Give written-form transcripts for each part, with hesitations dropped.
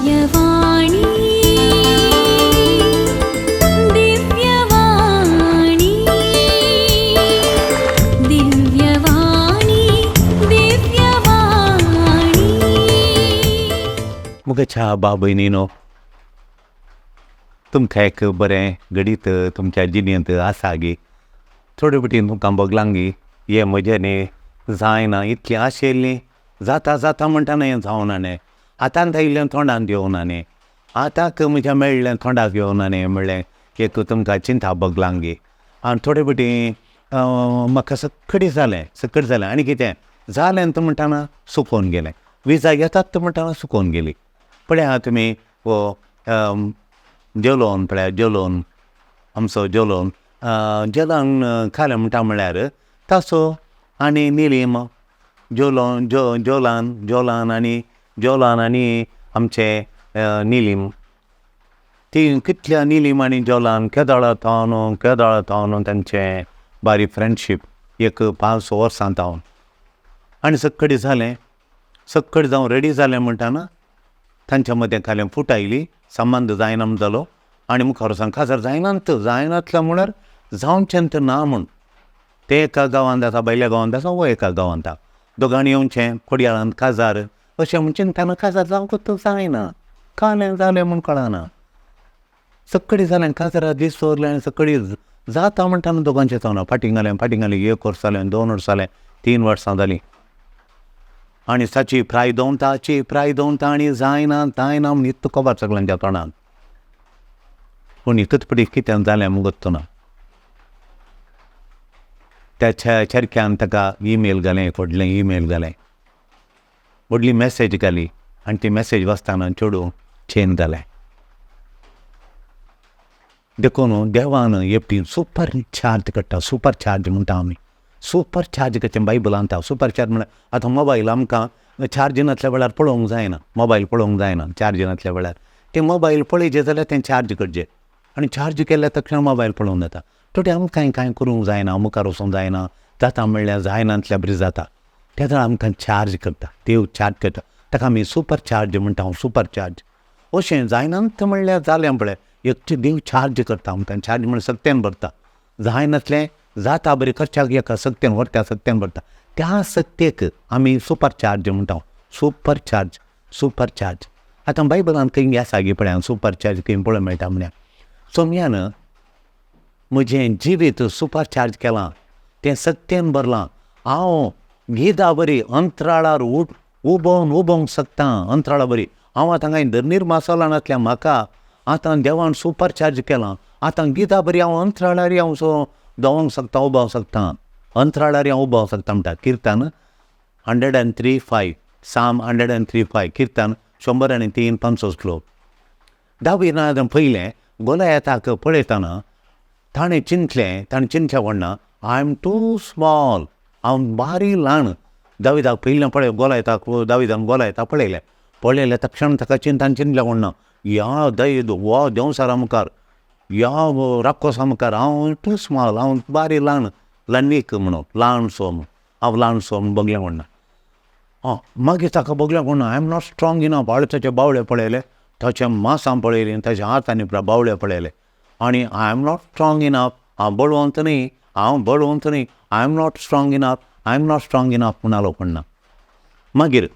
दिव्यवाणी, दिव्यवाणी, दिव्यवाणी, दिव्यवाणी. मुगच्या बाबयनीनो, तुमकां एक बरें घडीत तुमच्या जिणेंत आसा गी, थोडे बटीन तुमकां भोगलां गी, हें म्हजें न्ही जायना इतलें आशिल्लीं जाता जाता म्हणटा हें जावना न्ही, हातांत आयिल्लें तोंडांत येवना न्ही, हाताक म्हज्या मेळ्ळें तोंडाक येवना न्ही म्हणलें एक तुमकां चिंता भोगलां गी. आनी थोडे बटी म्हाका सक्कडी जालें, सक्कडी जालें आनी कितें जालें तो म्हणटाना सुकोवन गेलें, विजा येतात म्हणटाना सुकोवन गेली. पळया तुमी हो जेलोन, पळया जेलोन आमचो जेलोन, जेलोन खालें म्हणटा म्हळ्यार तासो आनी निलीम जोलोन जो जोलान जोलान आनी जोलान आनी आमचे निलीम, ती कितल्या निलीम आनी जोलान केदळा थावन केदळा थावन तांचें बारी फ्रेंडशीप एक 5 वर्सां थावन. आनी सक्कडी जालें, सक्कडी जावन रेडी जालें म्हणटाना तांच्या मदें खालें फूट आयली, संबंद जायना म्हण जालो आनी मुखार वचोन काजार जायनात, जायनातलें म्हळ्यार जावचें तर ना म्हूण. ते एका गांवांत आसा, भायल्या गांवांत आसा, वो एका गांवांत आसा, दोगांनी येवचें कोडयाळांत काजार अशें म्हण चिंतना काजार जावंक जायना, कालें जालें म्हूण कळना. सक्कडी जालें काजारा दीस दवरलें आनी सक्कडी जाता म्हणटाना दोगांचें जावना, फाटीं घालें फाटीं घालें, 1 वर्स जालें, 2 वर्स जालें, 3 वर्सां जालीं आनी ताची प्राय दवरता, ची प्राय दवरता आनी जायना जायना म्हूण इतलो खबर सगळ्यांच्या तोंडान. पूण एकच पटी कितें जालें म्हूण गोत्तो ना. त्या चरख्यान ताका ईमेल घालें, व्हडलें ईमेल घालें, व्हडली मॅसेज घाली आनी ती मॅसेज वाचतना चेडूं चेन जालें. देखून देवान एकटी सुपर चार्ज काडटा, सुपर चार्ज म्हणटा आमी, सुपर चार्ज करचें बायबलांत आसा. सुपर चार्ज म्हळ्यार आतां मोबायल आमकां चार्ज नासल्या वेळार पळोवंक जायना, मोबायल पळोवंक जायना चार्ज नासल्या वेळार, तें मोबायल पळयचें जाल्यार तें चार्ज करचें आनी चार्ज केल्यार तक्षण मोबायल पळोवंक जाता. थोडें आमकां कांय करूंक जायना, मुखार वचूंक जायना, जाता म्हणल्यार जायनातल्या बरी जाता, तेन्ना आमकां चार्ज करता, देव चार्ज करता, ताका आमी सुपर चार्ज म्हणटा, सुपर चार्ज. अशें जायनात म्हणल्यार जालें पळय, एक देव चार्ज करता आमकां, चार्ज म्हणल्यार सक्तेन भरता, जायनातलें जाता बरी खर्चाक एका सक्तेन व्हरता, सक्तेन भरता, त्या सक्तेक आमी सुपर चार्ज म्हणटा, सुपर चार्ज, सुपर चार्ज. आतां बायबलान खंय आसा गी पळय, सुपर चार्ज खंय पळोवंक मेळटा म्हळ्यार सोम्यान म्हजें जिवीत सुपर चार्ज केलां, तें सक्तेन भरलां, हांव गिदा बरी अंतराळार उबोवन उबोवंक शकता, अंतराळा बरी हांव आतां कांय धरणीर मासोला नासल्या म्हाका आतां देवान सुपर चार्ज केलां, आतां गिदा बरी हांव अंतराळार हांव सो दोवोंक शकता, उबोवंक शकता, अंतराळार हांव उबोवंक शकता म्हणटा. किर्तन 103:5, साम 103:5, किर्तन 103:5 श्लोक. दावीदान पयलें गोलयाताक पळयतना ताणें चिंतलें, ताणें चिंतलें म्हणना I am too small, हांव बारी ल्हान. दाविदाक पयलें पळय गोलयताक, दाविदान गोलयताक पळयलें, पळयलें तक्षण ताका चिंतान चिंतलें म्हणना ह्या दैद हो देंवचारा मुखार, ह्या राक्षसा मुखार हांव टू स्मॉल, हांव बारी ल्हान, ल्हानीक म्हणून ल्हान सो म्हूण, हांव ल्हान सो म्हूण बगलें म्हणना. आं मागीर ताका बगलें म्हणना I am not strong enough. हांवें ताचे बावळे पळयले, ताचे मासां पळयलीं, ताच्या हातांनी बावळे पळयले आनी I am not strong enough, हांव बळवंत न्ही, हांव बळवंत न्ही, I am not strong enough, I am not strong enough म्हणालो म्हणना. मागीर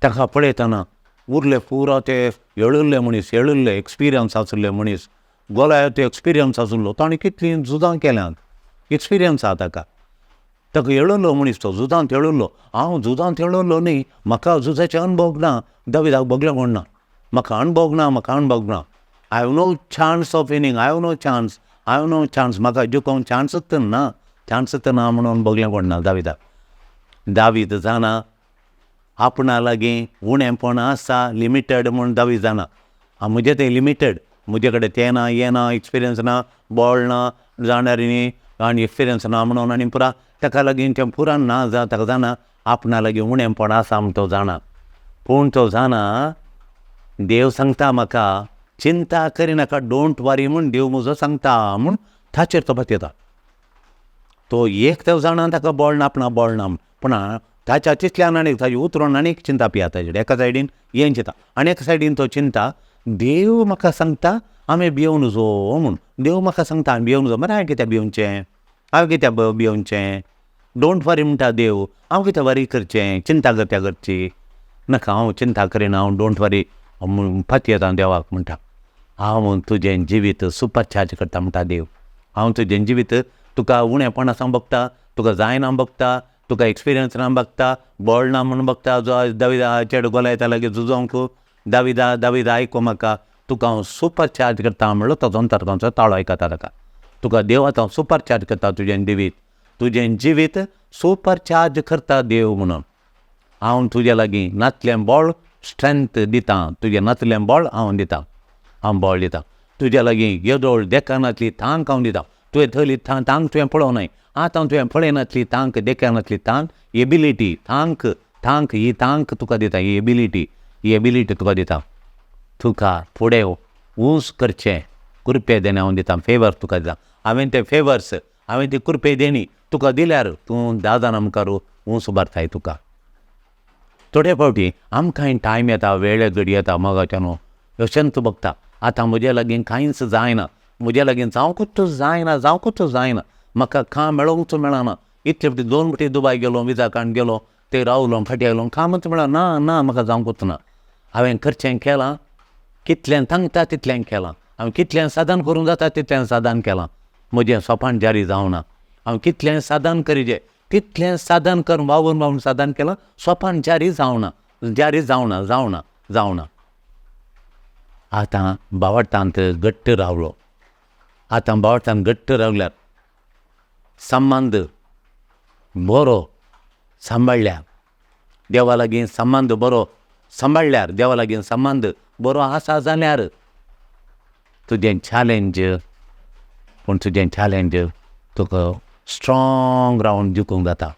ताका पळयतना उरले पुरो ते येळिल्ले मनीस, येळिल्ले एक्सपिरियन्स आशिल्ले मनीस, गोलायत एक्सपिरियन्स आशिल्लो, ताणें कितलीं झुजां केल्यांत, एक्सपिरियन्स आहा ताका, ताका येळिल्लो मनीस तो, झुजांत येळिल्लो, हांव झुजांत येळिल्लो न्ही, म्हाका झुजाचे अणभव ना. दाविदाक बगलें म्हणना म्हाका अणभव ना, म्हाका अणभव ना, I have no chance of winning, I have no chance, I have no chance, म्हाका जिखोवंक चान्सूच ना, चान्सूच ना म्हणून बगलें म्हणना दाविदाक. दावीद जाणा आपणा लागीं उणेपण आसा, लिमिटेड म्हूण दावीद जाणा, म्हजें तें लिमिटेड, म्हजे कडेन तें ना, हें ना, एक्सपिरियन्स ना, बळ ना, जाणार न्ही आनी एक्सपिरियन्स ना म्हणून आनी पुरा ताका लागीं तें पुरा ना जा, ताका जाणा आपणा लागीं उणेपण आसा म्हूण तो जाणा. पूण तो जाणा देव सांगता म्हाका चिंता करिनाका, don't वरी म्हूण देव म्हजो सांगता म्हूण ताचेर तो पातयेता. तो एक तो जाणा ताका बळ ना, आपणा बळ ना, पूण ताच्या चिंतल्यान आनी ताजी उतरून आनी एक चिंता पिया ताजे एका सायडीन हें चिंता आनी एका सायडीन तो चिंता देव म्हाका सांगता हांवें भियोवन नजो म्हूण. देव म्हाका सांगता हांवें भियोवन नजो, मरे हांवें कित्याक भियोवचें, हांवें कित्याक भियोवचें, don't वरी म्हणटा देव, हांव कित्याक वरी करचें, चिंता कित्याक करची, नाका हांव चिंता करिना, हांव don't वरी पातयेता देवाक म्हणटा. हांव तुजें जिवीत सुपर चार्ज करता म्हणटा देव. हांव तुजें जिवीत तुका उणेपण आसा बगता, तुका जायना बगता, तुका एक्सपिरियन्स ना बगता, बळ ना म्हूण बगता. जो दाविदा चेडो गोलायता लागीं झुजोंक, दाविदा दाविदा आयको म्हाका, तुका हांव सुपर चार्ज करता म्हणलो तो अंतरगांवचो ताळो आयकता ताका. तुका देव आतां सुपर चार्ज करता तुजें जिवीत, तुजें जिवीत सुपर चार्ज करता देव म्हणून. हांव तुजे लागीं नातलें बळ स्ट्रेंथ दितां, तुजें नातलें बळ हांव दितां, हांव बळ दितां तुज्या लागीं, येदोळ देखानातली तांक हांव दितां. तुवें थंयली तांक तुवें पळोवनाय, आतां तुवें पळयनातली तांक, देखानातली तांक, एबिलिटी, तांक, तांक, ही तांक तुका दिता, ही एबिलिटी, ही एबिलिटी तुका दिता. तुका फुडें ऊंच करचें कृपे देणें हांव दितां, फेवर तुका दितां. हांवें ते फेवर्स, हांवें ती कृपे देणी तुका दिल्यार तूं 10 जाणां मुखार ऊंच उबारताय तुका. थोडे फावटी आमकांय टायम येता, वेळ घडी येता मोगाच्या न्हू, अशेंच बगता आतां म्हजे लागीं कांयच जायना, म्हजे लागीं जावंकूच जायना, जावंकूच जायना, म्हाका काम मेळोंकच मेळना. इतले फावटी 2 फावटी दुबाय गेलो, विजा काडून गेलो, ते रावलो, फाटीं आयलो, कामच मेळना, ना ना म्हाका जावंकूच ना. हांवें करचें केलां, कितलें तांकता तितलें केलां, हांवें कितलें साधन करूंक जाता तितलें साधन केलां, म्हजें सोपान जारी जावना. हांवें कितलें साधन करिजे तितलें साधन करून वावून वावून साधन केलां, सोपान जारी जावना, जारी जावना, जावना, जावना. आतां बावडटांत घट्ट रावलो. आतां बावडटांत घट्ट रावल्यार संबंद बरो सांबाळ्ळ्यार, देवा लागीं संबंद बरो सांबाळ्ळ्यार, देवा लागीं संबंद बरो आसा जाल्यार तुजें चॅलेंज, पूण तुजें चॅलेंज तुका स्ट्रोंग रावन जिखूंक जाता.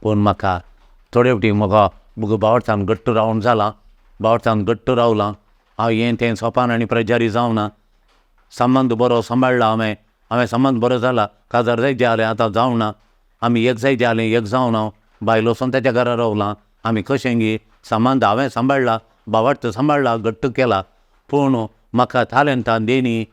पूण म्हाका थोडे फावटी म्हाका बावडटान घट्ट रावन जालां, बावडटान घट्ट रावलां, हांव हें तें सोपान आनी प्रजारी जावना, संबंद बरो सांबाळ्ळा हांवें, हांवें संबंद बरो जाला, काजार जायचे जालें आतां जावना, आमी एक जायचे जालें एक जावना, बायल वचोन ताच्या घरा रावलां, आमी कशें गी संबंद हांवें सांबाळ्ळा, बावडत सांबाळ्ळा, घट्ट केला. पूण म्हाका तालेंतां देणी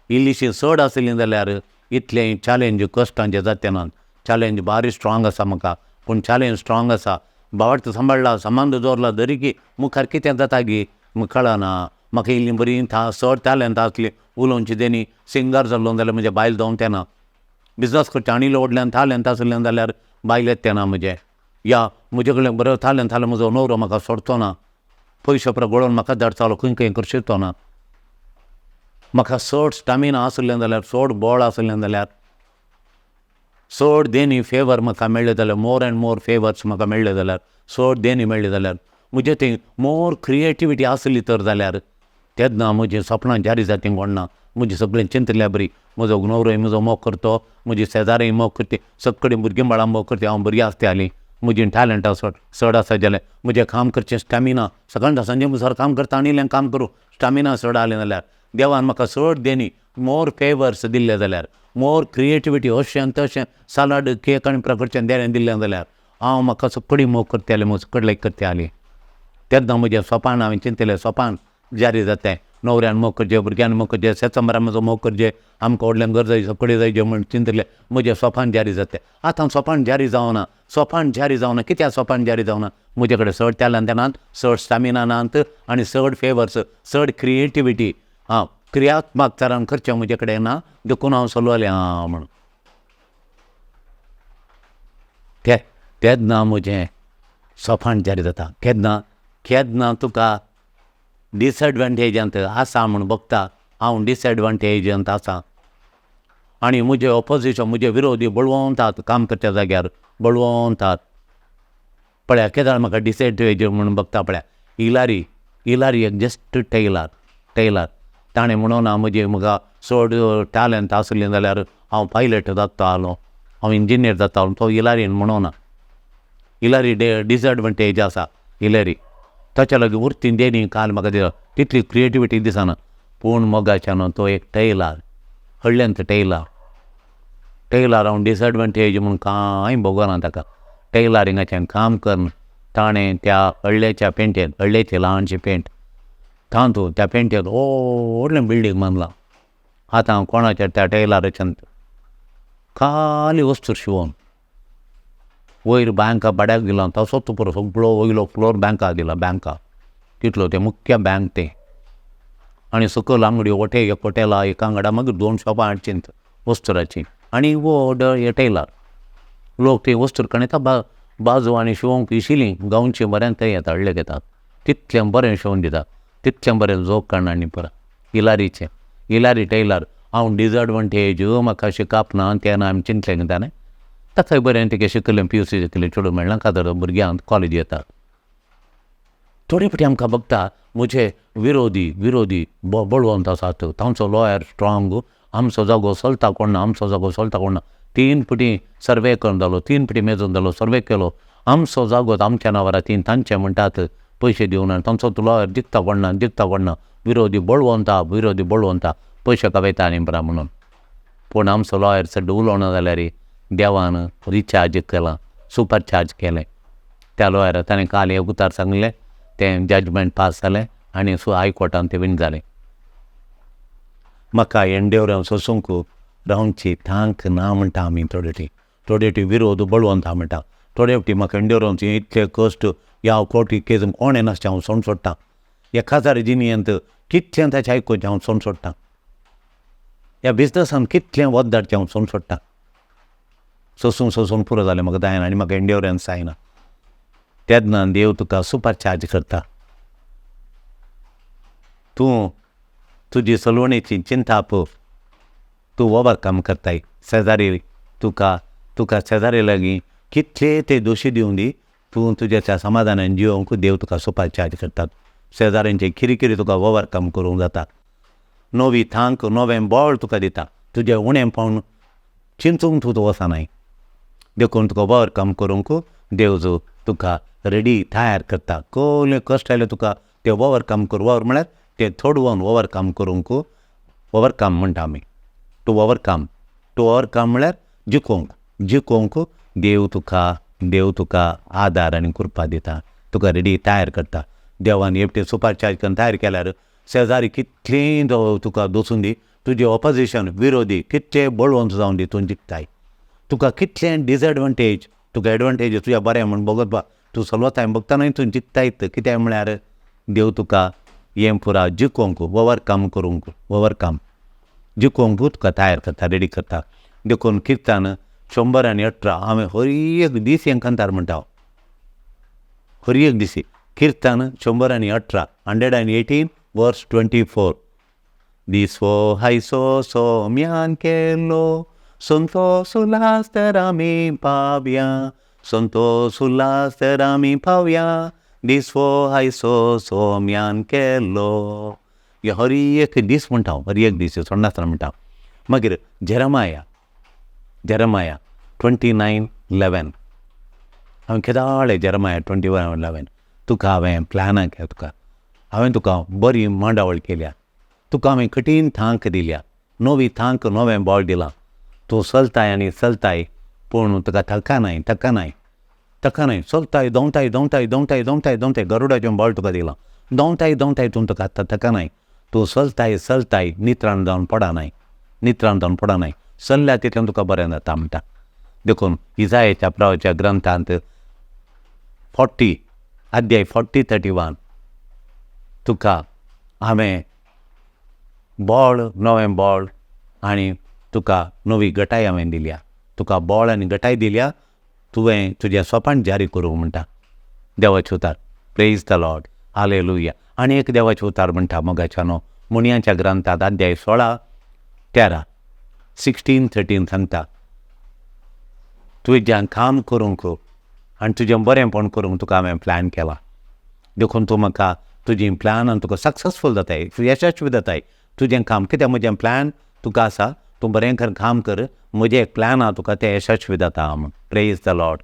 इल्लीशी चड आसली जाल्यार इतलें चॅलेंज कश्टांचें जाता ना. चॅलेंज बारी स्ट्रोंग आसा म्हाका, पूण चॅलेंज स्ट्रोंग आसा, बावडत सांबाळ्ळा, संबंद दवरला, दरीकी मुखार कितें जाता गी कळना. म्हाका इल्ली बरी चड टॅलंट आसली उलोवची देणी, सिंगर जाल्लो जाल्यार म्हजें बायल जावंक तेना, बिजनस करचें आनी इल्लो व्हडल्यान टॅलंट आसलें जाल्यार बायल येता तेना म्हजें, या म्हजे कडल्यान बरो टॅलंट आसल्यार म्हजो न्हवरो म्हाका सोडचो ना, पयशे परत गळोवन म्हाका धाडटलो, खंय खंय खर्चितो ना. म्हाका चड स्टॅमिना आसलें जाल्यार, चड बळ आसलें जाल्यार, चड देणी फेवर म्हाका मेळ्ळें जाल्यार, मोर एंड मोर फेवर्स म्हाका मेळ्ळे जाल्यार, चड देणी मेळ्ळी जाल्यार, म्हजें थंय मोर क्रिएटिविटी आसली तर जाल्यार तेन्ना म्हजें सपनां जारी जाती कोण ना. म्हजें सगळें चिंतल्या बरी, म्हजो न्हवरोय म्हजो मोग करतो, म्हजी शेजारीय मोग करती, सगळीं भुरगीं बाळां मोग करती, हांव भुरगीं आसतालीं, म्हजीं टॅलंटां चड आसा जाल्यार, म्हजें काम करचें स्टॅमिना, सकाळ सांजे मुसर काम करता आनी इल्लें काम करूं, स्टॅमिना चड आसलें जाल्यार, देवान म्हाका चड देणी मोर फेवर्स दिल्ले जाल्यार, मोर क्रिएटिविटी अशें तशें सालाड केक आनी प्रकारचें देणें दिल्लें जाल्यार हांव म्हाका सगळीं मोग करतालें, म्हूण सगळें लायक करतालीं. तेन्ना म्हजें सोपान हांवें चिंतलें सोपान जारी जाताय, न्हवऱ्यान मोग करचें, भुरग्यान मोग करचें, शेतसंबरान म्हजो मोग करचें, आमकां व्हडल्यान घर जाय, सगळें जाय म्हूण चिंतलें, म्हजें सोपान जारी जाताय. आतां सोपान जारी जावना, सोपान जारी जावना, कित्याक सोपान जारी जावना? म्हजे कडेन चड टॅलंट नात, चड स्टॅमिना नात आनी चड फेवर्स, चड क्रिएटिविटी, आं क्रियात्मक तरान करचें म्हजे कडेन ना, देखून हांव सोलवलें आं म्हणून. तेन्ना म्हजें सोपान जारी जाता. केन्ना केन्ना तुका डिसएडवांटेजांत आसा म्हूण बगता, हांव डिसएडवांटेजांत आसा आनी म्हजे ऑपोजिशन, म्हजे विरोधी बळवंतात, काम करच्या जाग्यार बळवंतात. पळया केदाळ म्हाका डिसएडवांटेज म्हूण बगता. पळया इलारी, इलारी एक जस्ट टेलर, टेलर ताणें म्हणून म्हजे म्हाका चड टॅलंट आसलें जाल्यार हांव पायलट जातालो, हांव इंजिनियर जातालो, तो इलारीन म्हणून. इलारी डिसएडवांटेज आसा इलारी, ताच्या लागीं उरती देणी काल म्हाका दिता तितली क्रिएटिविटी दिसना. पूण मोगाच्यान तो एक टेलर, हळ्ळ्यांत टेलर, टेलर हांव डिसएडवांटेज म्हूण कांय भोगना ताका. टेलरिंगाचें काम करून ताणें त्या हळ्ळेच्या पेंटेन, हळ्ळेची ल्हानशी पेंट, तातूंत त्या पेंटेन व्हडलें बिल्डींग बांदलां. आतां कोणाच्या त्या टेलराच्यान खाली वस्तू शिंवोन वयर बँका भाड्याक दिला, तसोच पुरो सगळो वयलो फ्लोर बँका दिला. बँका कितलो तें मुख्य बँक तें. आनी सकयल आंगडी वटे एक हॉटेलां एक आंगडा, मागीर 2 शॉपां हाडचीं वस्तुराचीं आनी व्हड हे टेलर. लोक ती वस्तूर कण येता बाजू आनी शिंवोंक इशिल्ली गांवचे बऱ्यान थंय येता, हळ्ळेक येतात. तितलें बरें शिंवोन दिता, तितलें बरें जोग काडना. आनी परत इलारीचें, इलारी टेलर, हांव डिजएडवांटेज, म्हाका शिकप ना तें ना, आमी चिंतलें कितें न्ही. ताकाय बरें तिका शिकलें, PUC शिकलें, चेडूं मेळना खातीर भुरग्यांक कॉलेज येता. थोडे फावटी आमकां बगता म्हजे विरोधी विरोधी बळवंत आसात, तांचो लॉयर स्ट्रोंग, आमचो जागो चलता कोण ना, आमचो जागो चलता कोण ना. 3 फावटी सर्वे करून जालो, 3 फावटी मेजून जालो, सर्वे केलो, आमचो जागो आमच्या नांवार तीन तांचे म्हणटात पयशे दिवन, आनी तांचो लॉयर जिखता कोण ना, जिखता कोण ना, विरोधी बळवंता, विरोधी बळवंता, पयशे कवयता आनी बरा म्हणून. पूण आमचो लॉयर चड उलोवना जाल्यार देवान रिचार्ज केलां, सुपर चार्ज केलें त्या लॉयरा. ताणें काल एक उतार सांगलें, तें जजमेंट पास जालें आनी हायकोर्टान तें विन जालें. म्हाका एंड्योरन्स सोसूंक रावची तांक ना म्हणटा आमी. थोडे फावटी थोडे फावटी विरोध बळवंता म्हणटा, थोडे फावटी म्हाका एंड्योरन्स इतले कश्ट ह्या कोर्टी केस कोण येनासचें हांव सोण सोडटां. 1000 जिणेंत कितलें ताचें आयकुचें हांव सोण सोडटां. ह्या बिजनसान कितलें वत धाडचें हांव सोण सोडटां. सोसून सोसून पुरो जालें म्हाका जायना आनी म्हाका एंड्योरन्स जायना. तेन्ना देव तुका सुपर चार्ज करता. तूं तुजी सलवणेची चिंता पळय, तूं ओवरकम करताय. शेजारी तुका तुका शेजारी लागीं कितले ते दोशी दिवन दी, तूं तुज्या त्या समाधानान जिवंक देव तुका सुपर चार्ज करतात. शेजाऱ्यांचे किरिकिरी तुका ओवरकम करूंक जाता. नवी थांक नवें बळ तुका दिता. तुजें उणेंपण चिंतूंक तूं वचनाय, देखून तुका ओवरकम करूंक देव जो तुका रेडी तयार करता. कसले कश्ट आयले तुका ते ओवरकम कर. ओवर म्हळ्यार ते थोडवन ओवरकम करूंक, ओवरकम म्हणटा आमी, टू ओवरकम. टू ओवरकम म्हळ्यार जिखोवंक, जिखोवंक देव तुका, देव तुका आदार आनी कृपा दिता, तुका रेडी तयार करता. देवान एकटे सुपर चार्ज करून तयार केल्यार शेजारी कितलीं तुका दोसून दी, तुजें ऑपोजिशन विरोधी कितले बळवंत जावन दी, तूं जिखताय. तुका कितलें डिसएडवांटेज, तुका एडवांटेज तुज्या बरें म्हूण बगत तूं चलवताय बगता न्हय, तूं जिखताय. कित्याक म्हळ्यार देव तुका हें पुरा जिखोवंक, ओवरकम करूंक, ओवरकम जिखोवंक तुका तयार करता, रेडी करता. देखून किर्तन 118 हांवें हर एक दीस हें कांतार म्हणटा, हर एक दीस. किर्तन 118, 118 वर्स 24. दिसवो हायसो सोम्यान केलो, संतोस उल्हास तर आमी पावया, संतोस उल्हास तर आमी पावया, दिसवो हायसो सोम्यान केलो. हे हर एक दीस म्हणटा हांव, हर एक दीस सोडनासतना म्हणटा. मागीर जेरमाया, जेरमाया 29:11. हांवें केदाळे जेरमाया 21:11 तुका हांवें प्लॅनां केल्या, तुका हांवें तुका बरी मांडावळ केल्या, तुका हांवें कठीण थांक दिल्या, नवी थांक नवें बळ दिलां. तूं चलताय आनी चलताय, पूण तुका थकानाय, थकानाय, थकानाय. चलताय, दोंवताय, दोंवताय, दोंवताय, दोंवताय, दोंवताय, गरुडाचें बळ तुका दिलां. दोंवताय दोंवताय तूं तुका आतां थकानाय. तूं चलताय चलताय, नित्राण जावन पडनाय, नित्राण जावन पडनाय. चल्ल्या तितलें तुका बरें जाता म्हणटा. देखून इजायाच्या प्रवाच्या ग्रंथांत 40 अध्याय 40:31, तुका हांवें बळ, नवें बळ आनी तुका नवी गटाय हांवें दिल्या, तुका बळ आनी गटाय दिल्या, तुवें तुजें सोपान जारी करूंक म्हणटा देवाचें उतार. प्रेज the Lord, hallelujah. आनी एक देवाचें उतार म्हणटा मोगाच्यानो, मुणयांच्या ग्रंथांत अध्याय 16:13, 16:13 सांगता, तुज्यान काम करूंक आनी तुजें बरेंपण करूंक तुका हांवें प्लॅन केला. देखून तूं म्हाका तुजी प्लॅनान तुका सक्सेसफूल जाताय, यशस्वी जाताय तुजें काम. कित्याक म्हजें प्लॅन तुका आसा, तूं बरें कर, काम कर, म्हजें एक प्लॅन आहा तुका, तें यशस्वी जाता म्हूण. प्रेज the Lord.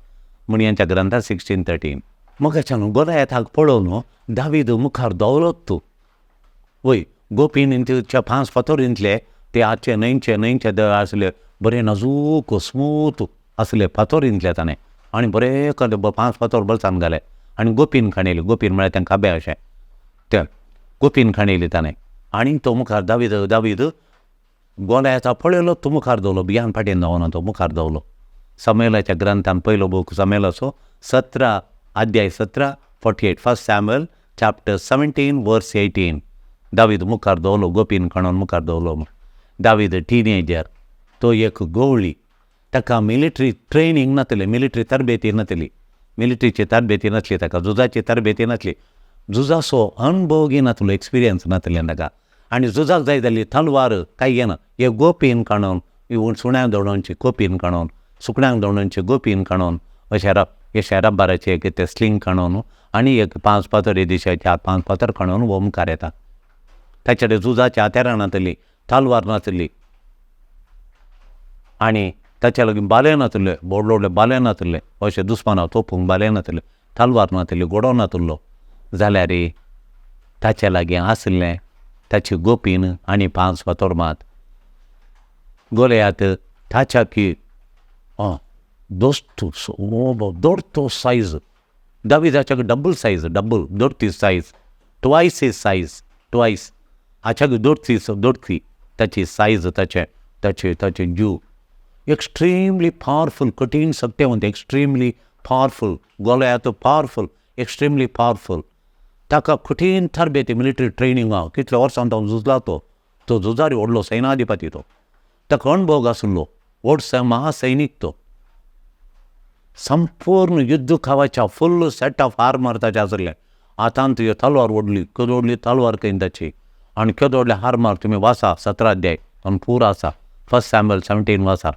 मुणयांच्या ग्रंथा 16:13. मोगाच्यान गोलायताक पळोवन दावीद मुखार दवरत तूं वय गोपीन ते 5 फातोर इंतले, ते आजचे न्हंयचे न्हंयचे दळ आसले, बरे नाजूक स्मूथ आसले फातोर इंतले ताणें. आनी बरें कर पांच फातर बलसान घाले आनी गोपीन खाणयली. गोपीन म्हळ्यार तें खाबे अशें तें गोपीन खाणयली ताणें. आनी तो मुखार दावीद दावीद गोलयाता पळयलो, तो मुखार दवलो, भियान फाटीन जावना तो मुखार दवलो. समेलाच्या ग्रंथान पयलो बूक समेलाचो 17 अध्याय 17 48 1 सॅम्युअल चॅप्टर 17 वर्स 18. दावीद मुखार दवलो, गोपीन खणोन मुखार दवलो. दावीद टिनेजर, तो एक गवळी, ताका मिलिटरी ट्रेनींग नासलें, मिलिटरी तरबेती नासली, मिलिटरीची तरबेती नासली ताका, झुजाची तरबेती नासली, झुजाचो अणभव घेनासलो, एक्सपिरियन्स नासलें ताका. आनी झुजाक जाय जाली तलवार कांय घेना, एक गोपीन काणून सुण्यांक दवळोवची गोपीन काणून, सुकण्यांक दवळोवची गोपीन काणून, अशें अशें रब्बराचें एक तें स्लिंग काणून आनी एक पांच फातर येदेशे 4-5 फातर काणून हो मुखार येता. ताचे कडेन झुजाची हत्यारां नासली, तलवार नासली आनी ताच्या लागीं बाले नासले, व्हडले व्हडले बाले नासले, अशें दुस्मानाक तोपूंक बाले नासले, तलवार नासली, घोडो नासलो. जाल्यार ताच्या लागीं आशिल्लें ताची गोपीन आनी 5 फातर मात. गोलयात ताच्या की दोस्त दोडतो सायज, दाविदाच्या डबल सायज, डबल दोडती size, twice is size, twice हाच्या दोडती दोडती ताची सायज, ताचें ताचे ताचे जीव एक्स्ट्रीमली पावरफूल, कठीण शक्तेवंत, एक्स्ट्रीमली पावरफूल. गोलयात पावरफूल, एक्स्ट्रीमली पावरफूल. ताका कठीण तरबेती, मिलिटरी ट्रेनींग आहा, कितल्या वर्सां तो झुजला, तो तो झुजारी व्हडलो सैनाधिपती, तो ताका अणभव आशिल्लो, व्हड महासैनीक तो. संपूर्ण युद्ध खावाच्या फुल सेट ऑफ आर्मर ताचें आशिल्लें. आतां तुजी तलवार व्हडली, केदो व्हडली तलवार खंय ताची आनी केदो व्हडलें आर्मर. तुमी वाचा 17 अध्याय आनी पुरो आसा, 1 सॅम्युअल 17 वाचा.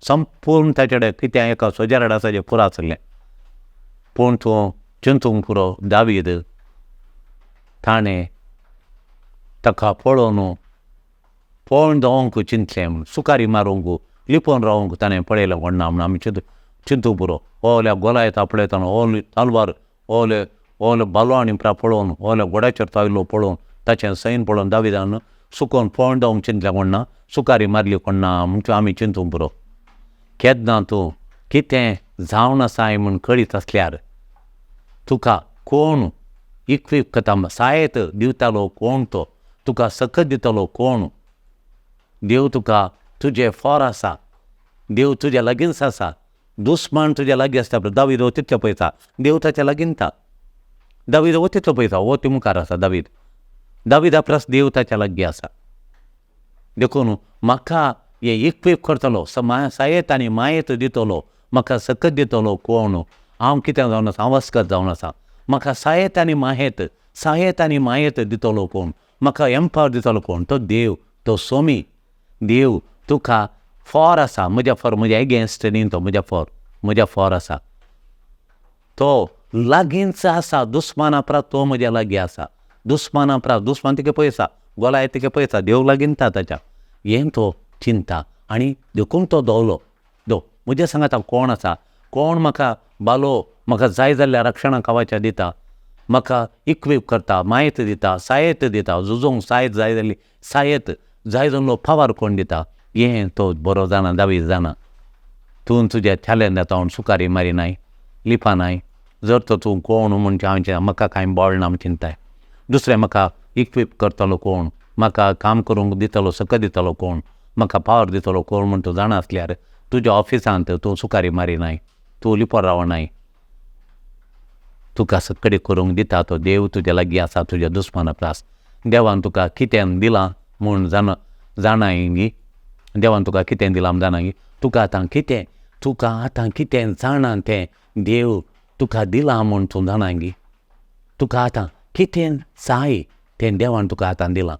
संपूर्ण ताचे कडेन कितें एका सोजराड आसा जें पुरो आशिल्लें. पूण तूं चिंतूंक पुरो, दावीद ताणें ताका पळोवन पळोवन जावंक चिंतलें म्हूण, सुकारी मारूंक लिपोवन रावंक ताणें पळयलें कोण ना म्हूण आमी चिंतूंक पुरो. ओल्या गोलायता पळयतना, ओली तलवार, ओले ओले बालो आनी प्रा पळोवन, ओल्या घोड्याचेर तो आयलो पळोवन, ताचें सैन पळोवन दाविदान सुकोवन पळोवन जावंक चिंतलें कोण ना, सुकारी मारली कोण ना म्हूण आमी चिंतूंक पुरो. केन्ना तूं कितें जावन आसाय म्हूण कळीत आसल्यार तुका कोण इक्वीप करता, सायत दिवतालो कोण, तो तुका सकत दितलो कोण? देव तुका तुजे फोर आसा, देव तुज्या लागींच आसा, दुस्मान तुज्या लागीं आसता. दावीद हो तितलो पळयता, देव ताच्या लागीं ता. दावीद हो तितलो पळयता, हो ती मुखार आसा दावीद, दाविदा परस देव ताच्या लागीं आसा. देखून म्हाका हें इक्वीप करतलो, सायत आनी मायेत दितलो, म्हाका सकत दितलो कोण? हांव कितें जावन आसा, हांव अस्कत जावन आसा. म्हाका सायत आनी मायेत, सायत आनी मायेत दितलो कोण? म्हाका एम्पावर दितलो कोण? तो देव, तो सोमी देव तुका फॉर आसा. म्हज्या फॉर, म्हज्या एगेन्स्ट न्ही तो, म्हज्या फॉर, म्हज्या फॉर आसा. तो लागींच आसा, दुस्माना परस तो म्हज्या लागीं आसा. दुस्माना परस, दुस्मान तिका पळयता, गोलाय तिका पळयता, देव लागींता ताच्या, हें तो चिंता आनी देखून तो दवलो. दो म्हज्या सांगाता कोण आसा, कोण म्हाका बालो, म्हाका जाय जाल्यार रक्षणा खावाच्या दिता, म्हाका इक्वीप करता, मायत दिता, सायत दिता, झुजोंक सायत जाय जाली, सायत जाय जाल्लो पावर कोण दिता, हें तो बरो जाणा, दावीद जाणा. तूं तुज्या चॅलेंज हांव सुकारी मारिनाय, लिपानाय, जर तर तूं कोण म्हूण हांव म्हाका कांय बळ ना म्हूण चिंताय. दुसरें म्हाका इक्वीप करतलो कोण, म्हाका काम करूंक दितलो, सकत दितलो कोण, म्हाका पावर दितलो कोण म्हूण तूं जाणा आसल्यार तुज्या ऑफिसांत तूं सुकारी मारिनाय, तूं लिपोर रावनाय. तुका सकडी करूंक दिता तो देव तुज्या लागीं आसा, तुज्या दुस्माना प्रास. देवान तुका कितें दिलां म्हूण जाणा जाणाय गी, देवान तुका कितें दिलां म्हूण जाणा गी, तुका आतां कितें, तुका आतां कितें जाणा तें देव तुका दिलां म्हूण तूं जाणा गी. तुका आतां कितें जाय तें देवान तुका आतां दिलां.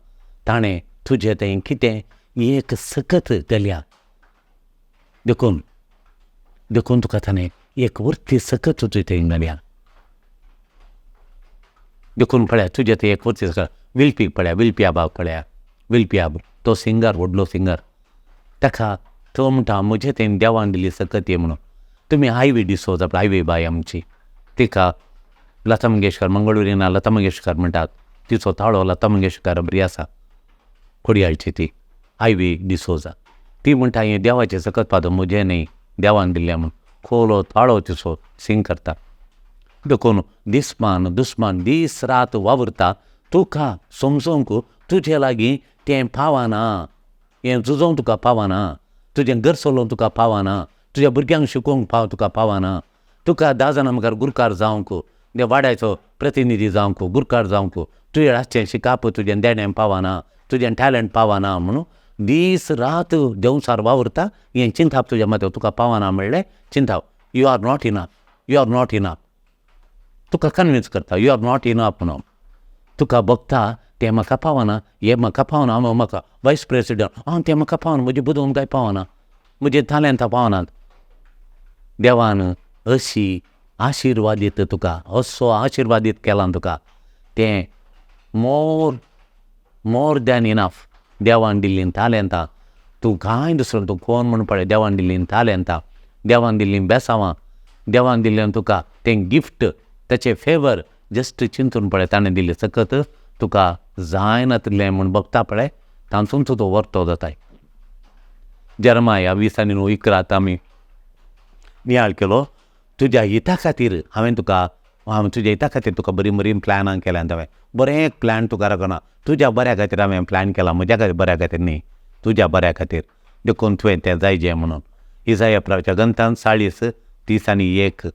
ताणें तुजें तें कितें एक सकत दिल्या, देखून देखून तुका ताणें एक वरती सकत तुजी थंय घाल्या. देखून पळया तुजें तें एक वरती सकत. विल्पी पळया, विल्पी आबाक पळया, विल्पी आब तो सिंगर, व्हडलो सिंगर, ताका तो म्हणटा म्हजें तें देवान दिली सकत ही म्हणून. तुमी आयवी डिसोज, आपल्या आयवी बाय आमची, तिका लता मंगेशकर, मंगळुरीना लता मंगेशकर म्हणटात, तिचो ताळो लता मंगेशकर बरी आसा, कोडयाळची ती आयवी डिसोजा. ती म्हणटा हें देवाचें सकत पाद म्हजें न्ही, देवान दिल्लें म्हूण. खोलो ताळो तिसो सिंग करता. देखून दिसमान दुस्मान दीस रात वावुरता तुका समजूंक तुजे लागीं तें पावना, हें झुजोवंक तुका पावना, तुजें घर चलोवंक तुका पावना, तुज्या भुरग्यांक शिकोवंक तुका पावना, तुका 10 जाणां मुखार गुरकार जावंक, वाड्याचो प्रतिनिधी जावंक, गुरकार जावंक तुजें आसचें शिकाप तुजें देणें पावना, तुजें टॅलंट पावना म्हणून दीस रात देंवचार वावुरता. हें चिंताप तुज्या माथ्यार तुका पावना म्हणलें चिंताप. You are not enough, you are not enough. तुका कन्विन्स करता you are not enough म्हणून. तुका भोगता तें म्हाका पावना, हें म्हाका पावना, हांव म्हाका वायस प्रेसिडंट, हांव तें म्हाका पावना, म्हजी बुदवंत काय पावना, म्हजे तालेंतां पावनात. देवान अशी आशिर्वादीत तुका, असो आशिर्वादीत केला तुका, तें मोर मोर दॅन इनफ. देवान दिल्लीं तालेंतां तूं कांय दुसरो तूं कोण म्हूण पळय, देवान दिल्लीं तालेंतां, देवान दिल्लीं बेसांवां, देवान दिल्लें तुका तें गिफ्ट, ताचें फेवर जस्ट चिंतून पळय. ताणें दिल्लें सकत तुका जायनातलें म्हूण भोगता पळय, तातूंत तूं वर्तो जाताय. जेरमाया 20:11 आमी नियाळ केलो. तुज्या हिता खातीर हांवें तुका, हांवें तुज्या हिता खातीर तुका बरीं बरीं प्लॅनां केल्यांत. हांवें बरें एक प्लॅन तुका राखना, तुज्या बऱ्या खातीर हांवें प्लॅन केला, म्हज्या खातीर बऱ्या खातीर न्ही, तुज्या बऱ्या खातीर. देखून तुवें तें जायजें म्हणून. इजाया प्रवाच्या ग्रंथान 40:31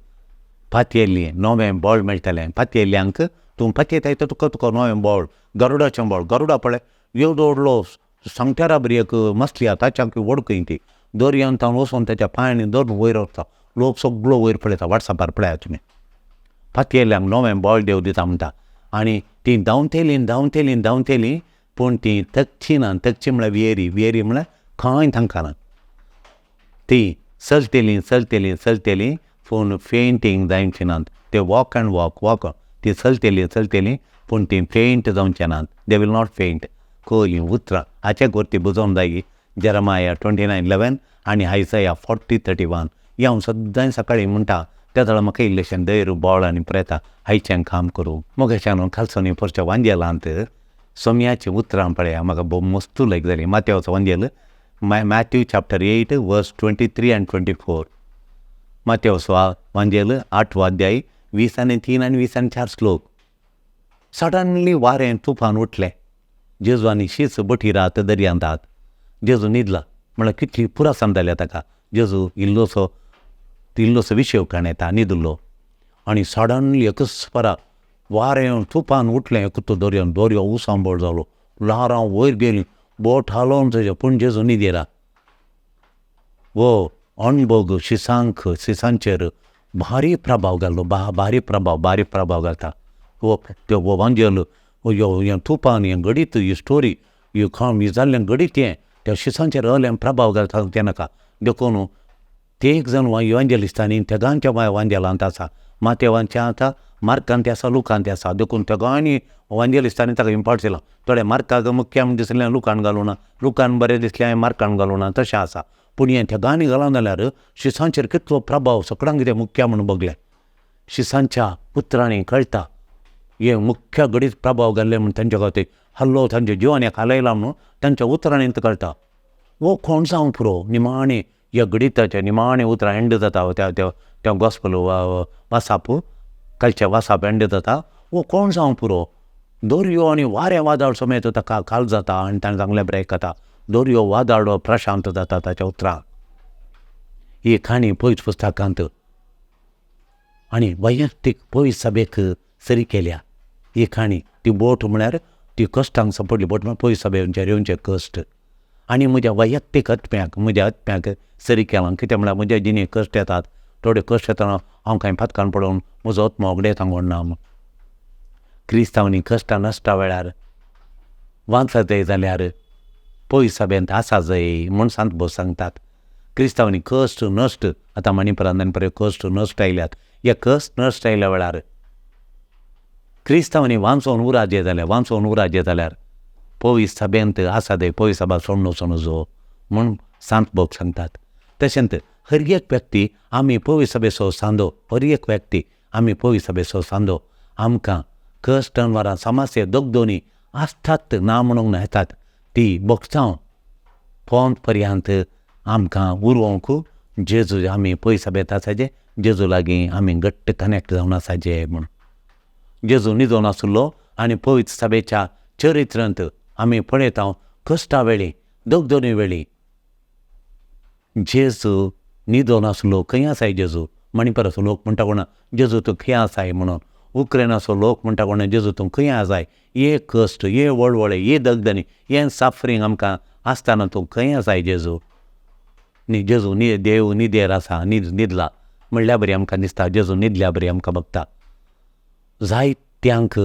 पातयेल्ली नवें बळ मेळटलें. पातयेल्ल्यांक तूं पातयेताय तर तुका तुका नवें बळ, गरुडाचें बळ. गरुडा पळय येवदो व्हडलो सांगट्यारा बरी एक मसली आहा, ताच्या व्हड खंय ती दर्यांत तावन वचोन ताच्या पांयांनी धरून वयर वता, लोक सगळो वयर पळयता. वॉट्सॅपार पळयात तुमी. पातयेल्ल्यांक नवें बळ देव दिता म्हणटा. आनी तीं धांवतेलीं धांवतेलीं धांवतेलीं पूण तीं थकची ना. थकची म्हळ्यार वियरी, वियरी म्हळ्यार खंय तांकां ना. तीं चलतेलीं चलतेलीं चलतेलीं पूण फेंटींग जावचीं नात. ते वॉक अँड वॉक वॉक, ती चलतेलीं चलतेलीं पूण तीं फेंट जावचें नात. They will not faint. कोयलीं उतरां हाचे गोरती बुजोवंक जाय. जेरमाया 29:11 आनी आयजया 40:31. हें हांव सद्दां सकाळीं म्हणटा, त्या जाल्यार म्हाका इल्लेशें धैर्य बळ आनी प्रेता आयचें काम करूं. मोगेशान खालसोनी पोरच्या वांजेलांत सोम्याचीं उतरां पळया म्हाका भोव मस्तू लायक जाली. मात्यावचो वांजेल, Matthew chapter 8 verse 23 and 24. मात्यावचो वांजेल 8वो अध्याय 23 आनी 24 श्लोक. सडनली वारें तुफान उठलें. जेजू आनी शीच बोटी रात दर्यांत आहात. जेजू न्हिदला म्हळ्यार कितली पुरासान जाल्या ताका. जेजू इल्लोसो इल्लोसो विशेव काण येता न्हिदलो. आनी सडनली एकच परा वारें तुफान उठलें. एक तो दर्यान दर्यो उसांबळ जालो, ल्हारां वयर गेलीं, बोट हालोवन थंय, पूण जेजू न्हिदेला. वो अणभोग शिसांक शिसांचेर भारी प्रभाव घालो, भारी प्रभाव, भारी प्रभाव घालता. हो त्यो हो वांजेल हें तुफान हें घडीत ही स्टोरी ही काम ही जाल्लें घडीत हें त्या शिसांचेर अलें प्रभाव घालता तें नाका. देखून ते एक जाण इवांजेलिस्तांनी तेगांच्या वांजेलांत आसा, मातेवांचे आसा, मार्कांत आसा, लुकांत आसा. देखून तेगांनी वांजेलिस्तांनी ताका इम्पोर्ट दिलां. थोडे मार्काक मुख्य म्हूण दिसलें लुकान घालूं ना, लुकान बरें दिसलें हांवें मार्कान घालूं ना, तशें आसा. पूण हें तेगांनी घालां जाल्यार शिसांचेर कितलो प्रभाव सगळ्यांक कितें मुख्य म्हूण बगलें. शिसांच्या उतरांनी कळटा हें मुख्य घडीत प्रभाव घाल्ले म्हूण तांच्या खातीर हल्लो तांच्या जिवान एक हालयला म्हणून तांच्या उतरांनी कळटा. हो कोण जावंक पुरो निमाणें ह्या घडिताच्या निमाणें उतरां एंड जाता. त्या त्या त्या गॉस्पल वासाप कालचें वासाप एंड जाता. हो कोण जावंक पुरो दर्यो आनी वारें वादळ समेत ताका काल जाता आनी ताणें सांगलें ब्रेक जाता. दर्यो वादळ प्रशांत जाता ताच्या उतरां. ही काणी पयस पुस्तकांत आनी वैयक्तीक पयस सभेक सरी केल्या ही काणी. ती बोट म्हळ्यार ती कश्टांक सांपडली बोट म्हळ्यार पयस सभेचेर येवचे कश्ट. आनी म्हज्या वैयक्तीक आत्म्याक, म्हज्या आत्म्याक सरी केलां. कितें म्हळ्यार म्हज्या जिणेक कश्ट येतात, थोडे कश्ट येतना हांव कांय पातकान पडून म्हजो आत्मो अगडे सांगोना. क्रिस्तांवांनी कश्टां नश्टा वेळार वांचत जाल्यार पयस सभेंत आसा जय म्हूण सांत भोव सांगतात. क्रिस्तांवांनी कश्ट नश्ट आतां मणिपुरांत आनी पळय कश्ट नश्ट आयल्यात. ह्या कश्ट नश्ट आयल्या वेळार क्रिस्तांवांनी वांचोवन उराजे जाल्यार, वांचोवन उराजे जाल्यार पयस सभेंत आसा दे, पयस सभा सोडून वचून जो म्हूण सांत भोग सांगतात. तशेंच हर एक व्यक्ती आमी पयस सभेचो सांदो, हर एक व्यक्ती आमी पयस सभेचो सांदो. आमकां कश्ट अनवरां समस्या दोगदोनी आसतात ना म्हणूंक ना येतात, ती भोगता पोंत पर्यंत आमकां उरोवंक जेजू आमी पयस बेत आसाचे, जेजू लागीं आमी घट्ट कनेक्ट जावन आसाचे म्हूण. जेजू न्हिदोन आसलो आनी पवित्र सभेच्या चरित्रांत आमी पळयता कश्टा वेळी, दगदरी वेळी जेजू न्हिदोन आसलो. खंय आसाय जेजू? मणिपराचो लोक म्हणटा कोणा, जेजू तूं खंय आसाय म्हणून. उक्रेनाचो लोक म्हणटा कोणा, जेजू तूं खंय आसाय? हे कश्ट, हे वळवळे, हे दगदनी, हें सफरींग आमकां आसतना तूं खंय आसाय जेजू? जेजू देव न्हिदेर आसा, न्हिदला म्हणल्या बरी आमकां दिसता. जेजू न्हिदल्या बरी आमकां बगता. जायत्यांक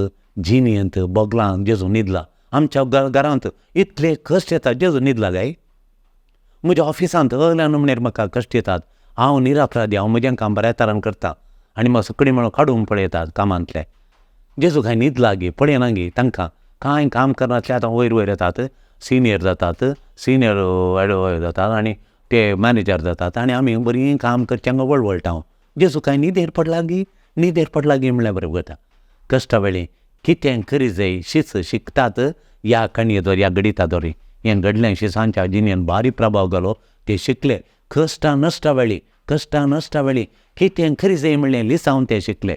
जिणेंत भोगलां जेजू न्हिदला. आमच्या घरांत इतले कश्ट येता, जेजू न्हिदला काय? म्हज्या ऑफिसांत अगल्यान म्हणल्यार म्हाका कश्ट येतात. हांव निरापराधी, हांव म्हजें काम बऱ्या तरान करता आनी म्हाका सगळीं म्हणून काडून पळयतात कामांतले. जेजू कांय न्हिदला गी? पळयना गी तांकां? कांय काम करनासले आतां वयर वयर येतात, सिनियर जातात, सिनियर जातात आनी ते मॅनेजर जातात आनी आमी बरीं काम करचें हांगा वळवळटा. हांव जेजू कांय न्हिदेर पडला गी? न्हिदेर पडला गी म्हणल्यार बरें करता. कश्टा वेळी कितें करी जाय शीस शिकतात ह्या काणये द्वारे, ह्या गणिता द्वारे. हें घडलें शिसांच्या जिणेन भारी प्रभाव घालो. ते शिकले कश्टा नश्टा वेळी, कश्टा नश्टा वेळी कितें करी जाय म्हणलें लिसांव ते शिकले.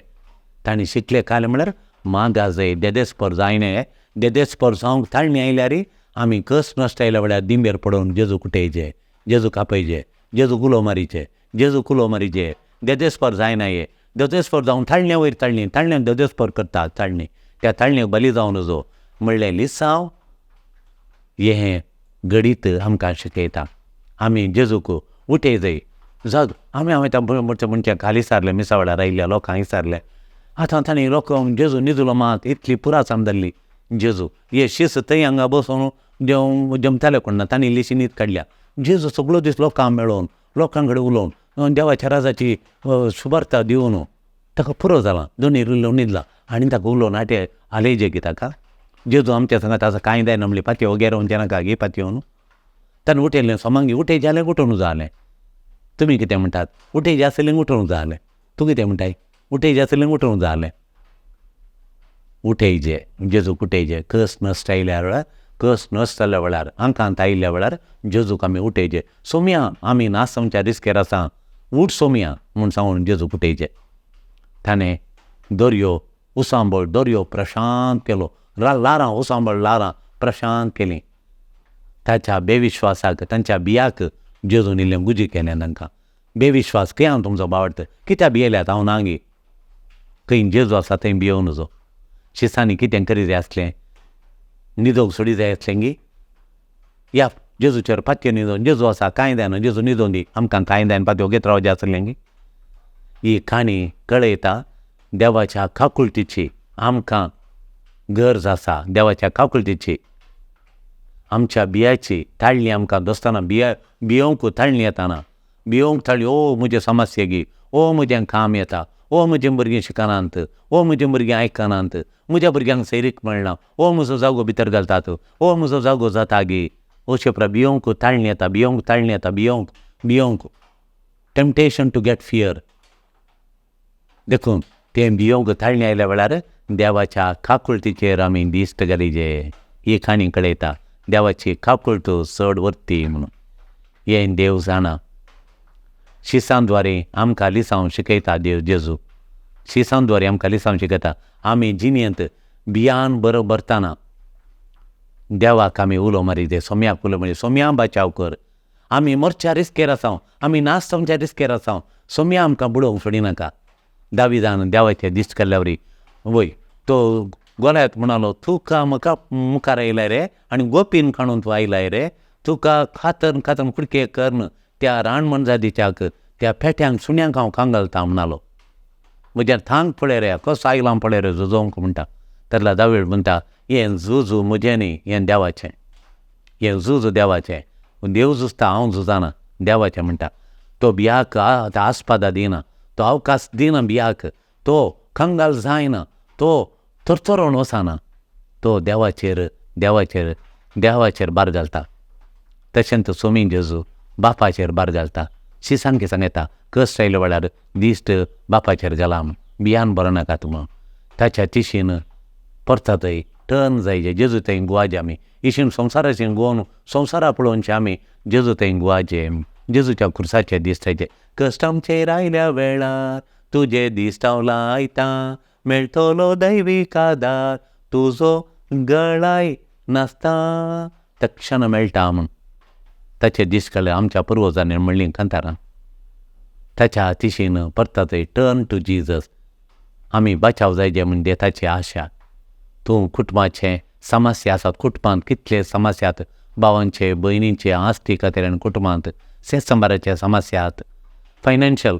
तांणी शिकले काल म्हणल्यार मागा जाय, देदेस्पर जायना, देदेस्पर जावंक ताळणी आयल्यार आमी कश्ट नश्ट आयल्या वेळार दिंबेर पडून जेजू कुटयचे, जेजू कापयचे, जेजू कुलो मारीचे, जेजू कुलो मारीचे. देदेस्पर जायना हे, देदेस्पर जावन ताळण्या वयर ताळणी, ताळण्यान देदेस्पर करतात ताळणी, त्या ताळणेक बली जावन नजो म्हणलें लिसांव हें गणीत आमकां शिकयता. आमी जेजूक उठय जाय, जाग. आमी हांवें म्हणचे म्हणचे खाली सारलें, मिसा वेळार आयिल्ल्या लोकांक विचारलें. आतां तांणी लोक जेजू न्हिदलो मात इतली पुरासाम जाल्ली. जेजू हे शीस थंय हांगा बसून जमताले कोण ना, तांणी इल्लीशी न्हीद काडल्या. जेजू सगळो दीस लोकांक मेळोवन, लोकां कडेन उलोवन, देवाच्या राजाची सुवार्ता दिवन ताका पुरो जालां. दोनी इल्लो न्हिदला आनी ताका उलोवन आटे हालयजे गी ताका. जेजू आमच्या सांगात आसा, कांय जायना म्हणली पातयो वगैरे वचचें नाका गी पातयो. ताणें उठयलें सोमांगी, उठय जालें उठोवंक जालें. तुमी कितें म्हणटात? उठय आसलें उठोवंक जालें. तूं कितें म्हणटाय? उठय आसलें उठोवंक जालें. उठयजे, जेजूक उठयजे. कस नश्ट आयल्या वेळार, कस नश्ट जाल्ल्या वेळार, आंकांत आयिल्ल्या वेळार जेजूक आमी उठयजे. सोमया आमी नास आमच्या रिस्केर आसा, उठ सोमया म्हूण सांगून जेजूक उठयजे. ताणें दर्यो उसांबळ, दर्यो प्रशांत केलो. ल्हारां उसांबळ, ल्हारां प्रशांत केलीं. ताच्या बेविश्वासाक, तांच्या बियाक जेजून इल्लें गुजी केलें तांकां. बेविश्वास खंय हांव तुमचो बावडत कित्याक भियेल्यात? हांव ना गी? खंय जेजू आसा थंय भियोवं नजो. शिसांनी कितें करी जाय आसलें? न्हिदोंक सोडी जाय आसलें गी? या जेजूचेर पातयो न्हिदोन, जेजू आसा कांय जायना, जेजू न्हिदोन दी, आमकां कांय जायना, पातयो घेत रावचें आसलें गी? ही काणी कळयता देवाच्या काकुळटीची आमकां गरज आसा. देवाच्या काकुळटीची, आमच्या बियाची ताळणी आमकां दोस्ताना बिया भियोवंक ताळणी येताना, भियोवंक ताळणी, ओ म्हजें समस्या गी, ओ म्हजें काम येता, ओ म्हजीं भुरगीं शिकनात, ओ म्हजीं भुरगीं आयकनात, म्हज्या भुरग्यांक सैरीक मेळना, ओ म्हजो जागो भितर घालतात, ओ म्हजो जागो जाता गी, अशें भियोवंक ताळणी येता, भियोवंक ताळणी येता, भियोवंक, भियोवंक, टेम्पटेशन टू गेट फियर. देखून तें भियोवंक ताळणी आयल्या वेळार देवाच्या काकुळटीचेर आमी दिश्ट घालीजे. ही काणी कळयता देवाची काकुळट चड वरती म्हणून. हें देव जाणा. शिसांद्वारे आमकां लिसांव शिकयता देव जेजू. शिसांद्वारे आमकां लिसांव शिकयता. आमी जिणेंत भियान बरो भरतना देवाक आमी उलो मारी, सोम्याक उलो मारी, सोम्या बचाव कर, आमी मरच्या रिस्केर आसाव, आमी नाश जावच्या रिस्केर आसाव, सोम्या आमकां बुडोवंक सोडिनाका. दाविदान देवाचे दिश्ट केल्ल्या वरी वय तो गोलायत म्हणालो, तुका म्हाका मुखार आयलाय रे आनी गोपीन काडून तूं आयलाय रे, तुका खातन खातन कुडके करून त्या रान मनजातीच्याक त्या पेट्यांक सुण्यांक हांव कांगलता म्हणालो. म्हज्या थांग पळय रे कसो आयलां पळय रे झुजोवंक म्हणटा. तरला दावीड म्हणटा, हें झूज म्हजें न्ही, हें देवाचें, हें झूज देवाचें, देव झुजता हांव झुजाना, देवाचें म्हणटा. तो बियाक आस्पादा दिना, तो अवकाश दिना बियाक, तो कंगाल जायना, तो थरथरोन वचना, तो देवाचेर देवाचेर देवाचेर भार घालता. तशेंच सोमी जेजू बापाचेर भार घालता. शिसांकी सांगता कश्ट आयले वेळार दिश्ट बापाचेर घाला म्हूण, बियान बरो नाकात म्हूण. ताच्या तिशीन परता थंय टर्न जायचे, जेजू थंय गुवाजे आमी इशीन संवसाराचेर गोवन संवसारा पळोवचे आमी जेजू थंय गुवाजे. जेजूच्या खुर्साचे दीस जायचे. कश्ट आमचेर आयल्या वेळार तुजे दीस हांव लायता, मेळटलो दैवीक आदार तुजो गळाय नासता, तक्षण मेळटा म्हूण ताचे दीस काडले आमच्या पुर्वजांनी म्हणलीं कांतारां. ताच्या तिशीन परत टर्न टू जिजस, आमी बचाव जायजे म्हणजे ताची आशा. तूं कुटुंबाचें समस्या आसात, कुटुंबांत कितले समस्या आसात, भावांचे भयणींचे आस्ती खातीर आनी कुटुंबांत शेतसंबाराचे समस्या आसात, फायनान्शियल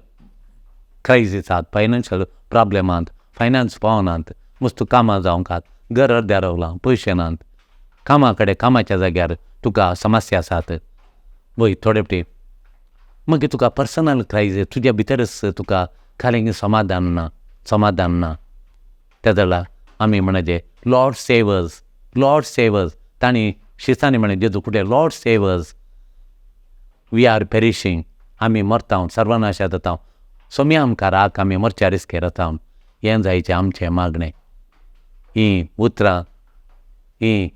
क्रायजीस आसात, फायनान्शियल प्रॉब्लेमांत, फायनान्स पावनात, मस्त कामां जावंक आसात, घर अर्द्यार रावलां, पयशे नात, कामा कडेन कामाच्या जाग्यार तुका समस्या आसात, वय थोडे फावटी मागीर तुका पर्सनल क्रायजीस, तुज्या भितरच तुका खाली समाधान ना, समाधान ना. त्या जाल्यार आमी म्हणचे लॉर्ड सेवर्स, लॉर्ड सेवर्स. तांणी शिसांनी म्हणलें जेजू कुठे, Lord save us, we are perishing, आमी मरता, सर्वनाशात जाता, सोम्या आमकां राख, आमी मरच्या रिस्केर वता. हें जायचें आमचें मागणें. हीं उतरां हीं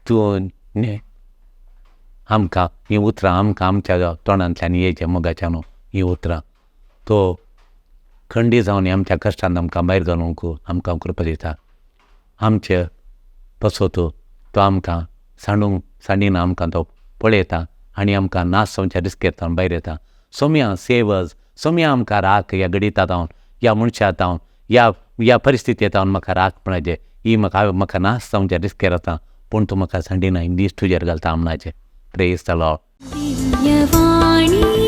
तूं आमकां हीं उतरां आमकां आमच्या तोंडांतल्यान येयचें मोगाच्या न्हू हीं उतरां तो खंडी जावन आमच्या कश्टान आमकां भायर घालूंक आमकां कृपा दिता. आमचे पसोत तो आमकां सांडूंक सांडिना, आमकां तो पळयता आनी आमकां नाश जावच्या रिस्केर जावन भायर येता. सोम्या सेवज, सोम्या आमकां राख ह्या घडिता जावन, ह्या मनशा जावन, ह्या ह्या परिस्थिती जावन म्हाका राख म्हणाचे, ही म्हाका म्हाका नाश जावच्या रिस्केर वता, पूण तूं म्हाका सांडिना, दीस तुजेर घालता म्हणाचे. Praise the Lord. Divyavani.